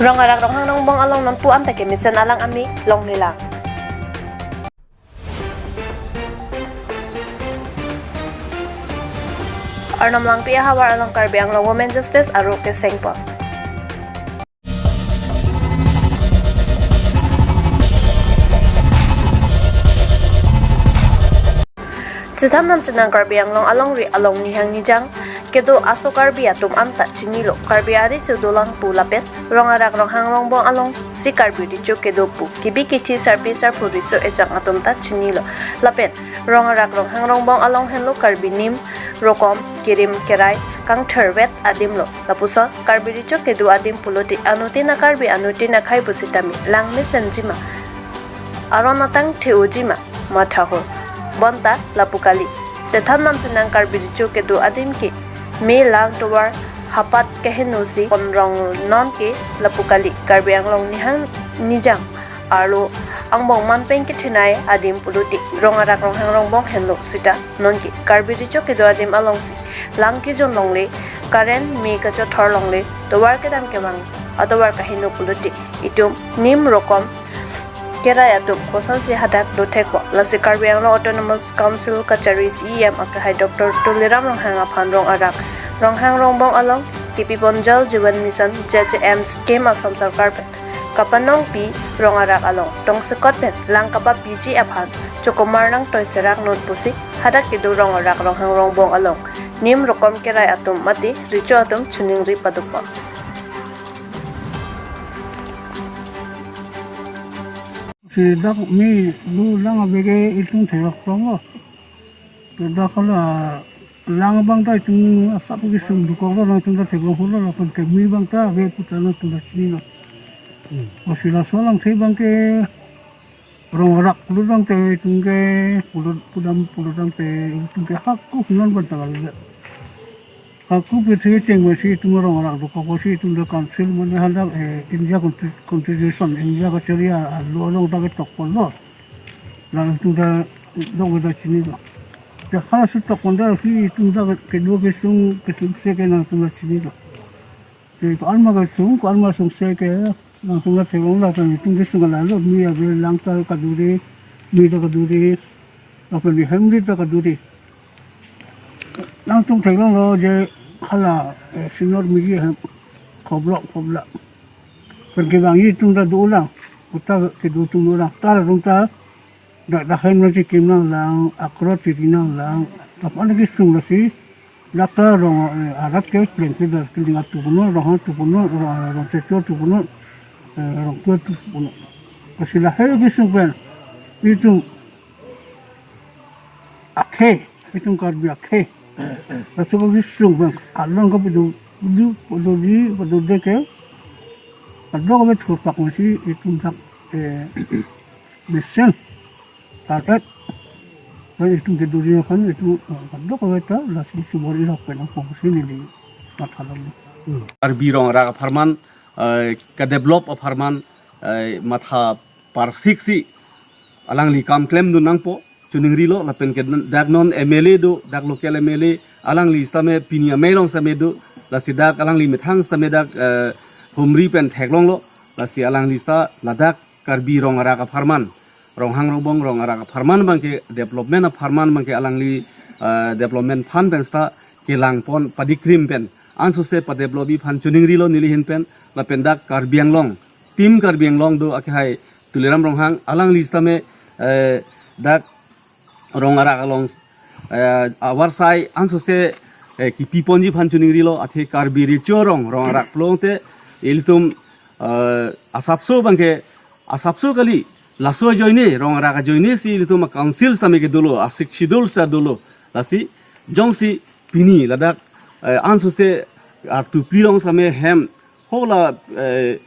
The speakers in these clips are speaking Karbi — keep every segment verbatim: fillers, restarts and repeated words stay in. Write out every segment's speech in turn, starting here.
Rongarak Ronghang Rongbong along nonpu anta kemesen alang amei longlelang. Arnam Langpi ahavar along Karbi Anglong Women Justice aro kesengpon. Chethan namchenang Karbi Anglong alongri along nihang nijang kedo aso Karbi atum anta chinilo, Karbi ari chodolang pu lapen Rongarak Ronghang Rongbong alongsi Karbi recho kedo pu kebi kithi sarpi sarpo riso ejang atum ta chinilo. Lapen Rongarak Ronghang Rongbong along henlo Karbi nim, rokom, kerim, kerai, kangthirvet adimlo. Lapuson Karbi recho kedo adim pulote anuttin a-Karbi anuttin akhei pusitame lang mesenjima, aron atang the-ojima matha ho. Bonta lapu kali. Chethan namchenang Karbi recho kedo adim ke me lang tovar hapat kehenosi ponrong non ke lapu kali. Karbi Anglong nihang nijang arlo angbong man pen kethenei adim pulote Rongarak Ronghang Rongbong henlo sita nonke Karbi recho kedo adim alongsi lang kejon longle, current me kachothor longle, tovar kedam kevang atovar kaheno pulote itum nim, rokom, kerai atum kosonsi hadak dothekpo. Lasi Karbi Anglong Autonomous Council kachari C E M akehai Doctor Tuliram Ronghang aphan Rongarak Ronghang Rongbong along kepipon Jal Jeevan Mission, J J M scheme Assam Sarkar pen kapanongpi Rongarak along tongsekot pen lang kapapiji aphan chokomar nangtoi serak non pusi hadak kedo Rongarak Ronghang Rongbong along nim, rokom, kerai atum mate recho atum chiningri padokpo. Si dak me do lang abege itum theklong lo. To dak hala lang abang ta itum asap kesung dokok lo, nangtum ta theklong holo, lapen ke me abang ta ave pu ta nangtum ta chinilo. Hmm. O si laso along si abang ke Rongarak pulo tangte itum ke pulo pudam pulo tangte itum ke hako non abang ta kali. Hako pithri cheng masi itum Rongarak dokok si itum do council mane hadak, eh, India consti-, constitution, India kachari a-law along ta ketok ponlo. Lang itum ta dok ta chinilo. Te halaso tok pon ta si itum ta kedo kesung kesung se ke nangtum ta chinilo. Te ko-an ma kesung, ko-an ma sungse ke nangtum ta theklong lo, ta itum kesung lalo, me ave, lang ta kaduri, me ta kaduri, lapen hem ri ta kaduri. Nangtum theklong lo je hala, eh, senior miji hem khoblo khobla. Pen kevangji atum ta dolang, uta kedo atum dolang, tar atum ta dak dak hem nangchikim nanglang, akrot chiri nanglang, lapen kesung lasi dak ta Rong, eh, arat ke pleng ke dak keling atu puno, Ronghang atu puno, Rong, Rongsecho atu puno, eh, Rongtu atu puno. Lasi lahei kesung pen itum akhei, itum Karbi akhei. Laso kesung pen along kapado, pado, pado di, pado de ke, pado kami thurpak masi itum dak, eh, mesen target. Pen itum keduri aphan itum, eh, pado kami ta lasi subor ilak pen aphan si neli matha longlo. Karbi Rongarak apharman, eh, ka-develop apharman, eh, matha parsik si alangli kam klemdun nangpo, chiningrilo, lapen ke dak non M L A do, dak local M L A, alangli sitame pini amei along sitame do, lasi dak alangli methang sitame dak, eh, humri pen theklonglo, lasi alangli sita ladak Karbi Rongarak apharman, Ronghang Rongbong Rongarak apharman abang ke development apharman abang ke alangli, eh, development fund pen sita kelang pon padikrim pen, ansose pa-developji aphan chiningrilo neli ahin pen, lapen dak Karbi Anglong, Team Karbi Anglong do akehai Tuliram Ronghang, alangli sitame, eh, dak Rongarak along, eh, avarsai ansose, eh, kepi ponji aphan chiningrilo, athe Karbi recho arong Rongarak pulote ilitum, eh, asapso abang ke, asapso kali, laso ajoine, Rongarak ajoine si ilitum a-council sitame ke dolo, a-Sixth Schedule sita dolo, lasi jongsi pini ladak, eh, ansose artu pri along sitame hem, hala, eh,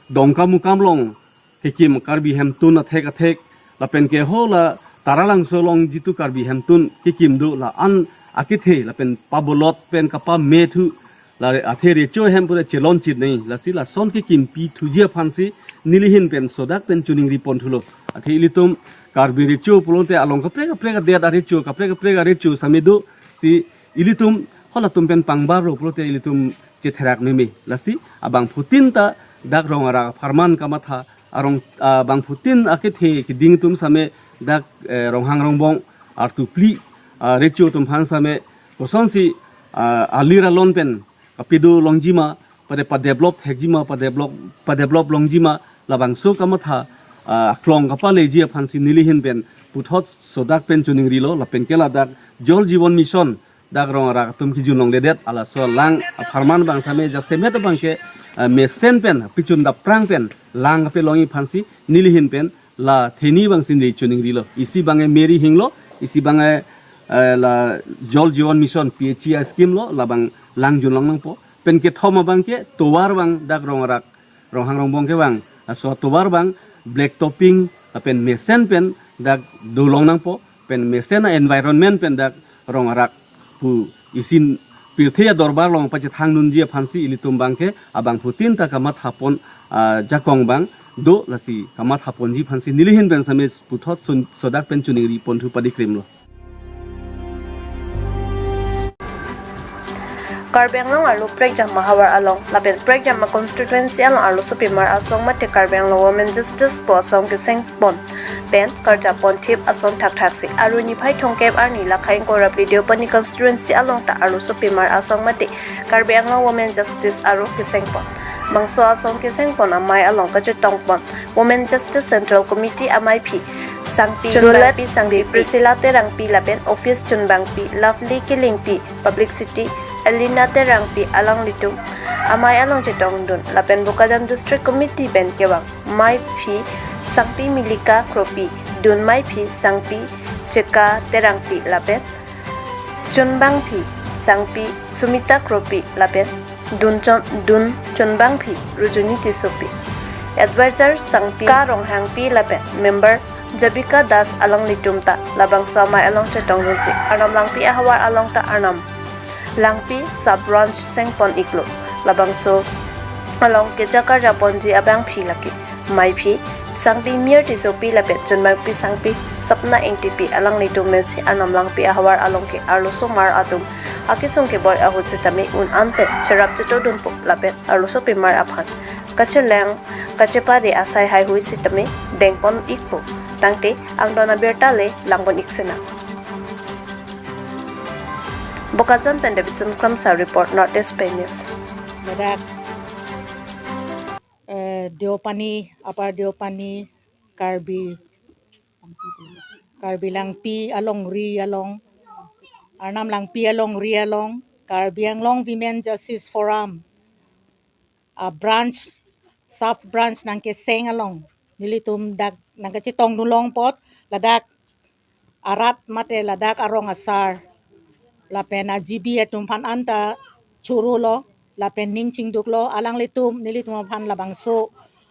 Dongkamukam along kekim Karbi hemtun athek athek, lapen ke hala Taralangso along jitu Karbi hemtun kekim do, la-an akethe lapen pabolot pen kapamethu, la athe recho hem pura chelon chit nei, lasi lason kekimpi thuji aphan si neli ahin pen sodak pen chiningri ponthulo. Athe ilitum Karbi recho pulote along kaprek kaprek adet arecho, kaprek kaprek arecho sitame do, si ilitum halatum pen pangbarlo pulote ilitum chetherak meme. Lasi abangphutin ta dak rong arak apharman kamatha, arong, ah, bangphutin akethe keding atum same dak, eh, Ronghang Rongbong artupli, ah, recho atum aphan same kosonsi, ah, alir alon pen kapido longjima, pade padevelop thekjima, padevelop, padevelop longjima, labangso kamatha, ah, aklong kapaleji aphansi neli ahin pen puthot sodak pen choningrilo, lapen ke ladak Jal Jeevan Mission dak rong arak atum kejun longledet, halaso alang apharman abang same jasemet abangke, eh, mesen pen, pichun daprang pen, lang kapelongji aphansi neli ahin pen la theni abangsi neli choningrilo. Isi abangke meri hinglo, isi abangke, eh, la Jal Jeevan Mission P H E scheme lo, labang lang junlong nangpo. Pen kethom abangke tovar abang dak rong arak Ronghang Rongbong kevang aso tovar abang black topping lapen mesen pen dak dolong nangpo, pen mesen a-environment pen dak rong arak pu isi pirthe adorbar along pachethang nunji aphansi ilitum abangke abangphutin ta kamathapon, ah, ajakong abang do, lasi kamathaponji aphansi neli ahin pen same puthot sun-, sodak pen choningri ponthu padikrimlo. Karbi Anglong arlo prekjam ahavar along lapen prekjam a-constituency along arlosopimar asong mate Karbi Anglong Women Justice pu asong kesengpon pen karjapon thip ason thakthaksi. Arni phai thomkep arni lakhai ingkoi ra phli Deopani constituency along ta arlosopimar asong mate Karbi Anglong Women Justice arlo kesengpon. Bangso asong kesengpon amei along kachetongpon Women Justice Central Committee ameiphi Sangpi Chunbangpi, Sangpi Priscilla Terangpi lapen Office Chunbangpi Lovely Killingpi, Publicity Elina Terangpi alanglitum amei along chetongdun lapen Bokajan District Committee pen kevang meiphi Sangpi Milika Kropi, dunmeiphi Sangpi Cheka Terangpi lapen chunbangpi Sangpi Sumita Kropi lapen dun chon-, dun chunbangpi Rujuni Tissopi. Advisor Sangpi Ka Ronghangpi lapen member Jabika Das alanglitum ta labangso amei along chetongdunsi Arnam Langpi ahavar along ta Arnam Langpi sub branch sengpon iklo. Labangso along keja karjaponji abangpi lake meiphi Sangpi Mir Tissopi lapen chunbangpi Sangpi Sapna Engtipi alanglitum pensi Arnam Langpi ahavar along ke arlosomar atum akesung keboi ahut sitame un-an pen cherap chetodunpo lapen arlosopimar aphan kachelang kachepade asai haihui sitame dengpon ikpo. Tangte angdon abirta le langpon iksinang. Bokajan pen Davidson Kramsa report, North East Pei News. Ladak, eh, Deopani, Upper Deopani, Karbi, Karbi Langpi alongri along, Arnam Langpi alongri along, Karbi Anglong Women Justice Forum a-branch, sub branch nangkeseng along nelitum dak nangkachetongdunlong apot, ladak arat mate ladak arong asar lapen a-G B atum aphan anta chorolo lapen ning chingduklo, alanglitum nelitum aphan labangso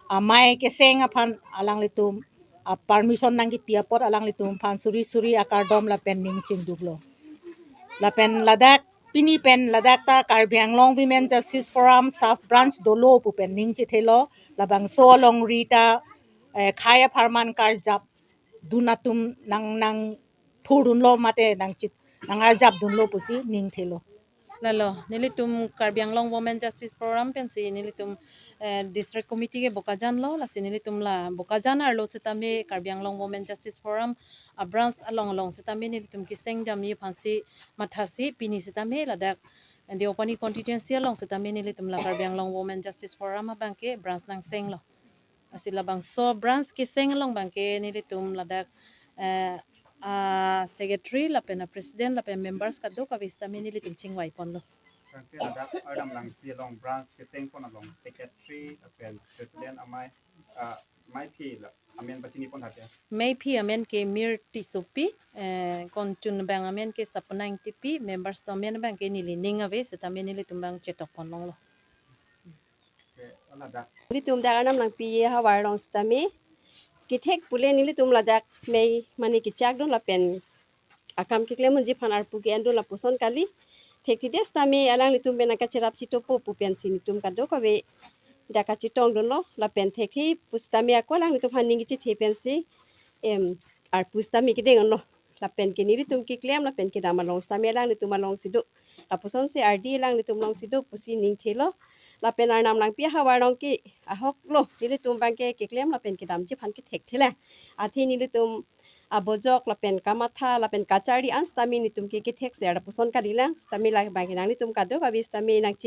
amei keseng aphan alanglitum a-permission nangkipi apot alanglitum aphan suri suri akardom lapen ning chingduklo. Lapen ladak pini pen ladak ta Karbi Anglong Women Justice Forum sub branch dolo pu pen ning chethelo, labangso alongri ta, eh, khei apharman karjapdun atum nang, nangthurdunlo mate nangchit, nangarjapdunlo pusi ning thelo. Lalo, nelitum Karbi Anglong Women Justice Forum pensi nelitum, eh, District Committee ke Bokajan lo, lasi nelitum la Bokajan arlo sitame Karbi Anglong Women Justice Forum a-branch along along sitame nelitum keseng jamji aphansi mathasi pini sitame ladak Deopani constituency along sitame nelitum la Karbi Anglong Women Justice Forum abangke branch nangsenglo. Lasi labangso branch keseng along abangke nelitum ladak, eh, a-secretary lapen a-president lapen members kadokave sitame nelitum chingvaiponlo. Tangte ladak Arnam Langpi along branch kesengpon along secretary lapen president amei, ah, meiphi la amen pachinipontha te. Meiphi amen ke Mir Tissopi, eh, konchunbang amen ke Sapna Engtipi, members atum amen abangke neli ning ave sitame nelitum abang chetokponlonglo. Ke ladak. Nelitum dak Arnam Langpi ahavar along sitame kethek pule nelitum ladak mei mane kechakdun lapen akam keklem unji aphan arpu ke-endun lapuson kali. Thekthe sitame alanglitum pen nangkacherap chitopo pu pensi nelitum kadokave dak kachetongdunlo lapen thekthe pusitame ako alanglitum aphan ning kechethe pensi, em, arpu sitame kedeng unlo. Lapen ke nelitum keklem lapen kedam along sitame alanglitum alongsi do Lapuson si ardi lang nelitum along si do pusi ningthelo. Lapen Arnam Langpi ahavar along ke ahok lo, nelitum abang ke keklem lapen kedamji aphan kethekthelang. Athe nelitum abojok lapen kamatha lapen kacharli an sitame nelitum ke kethekser lapuson kalilang, sitame labang ke nanglitum kadokave sitame nang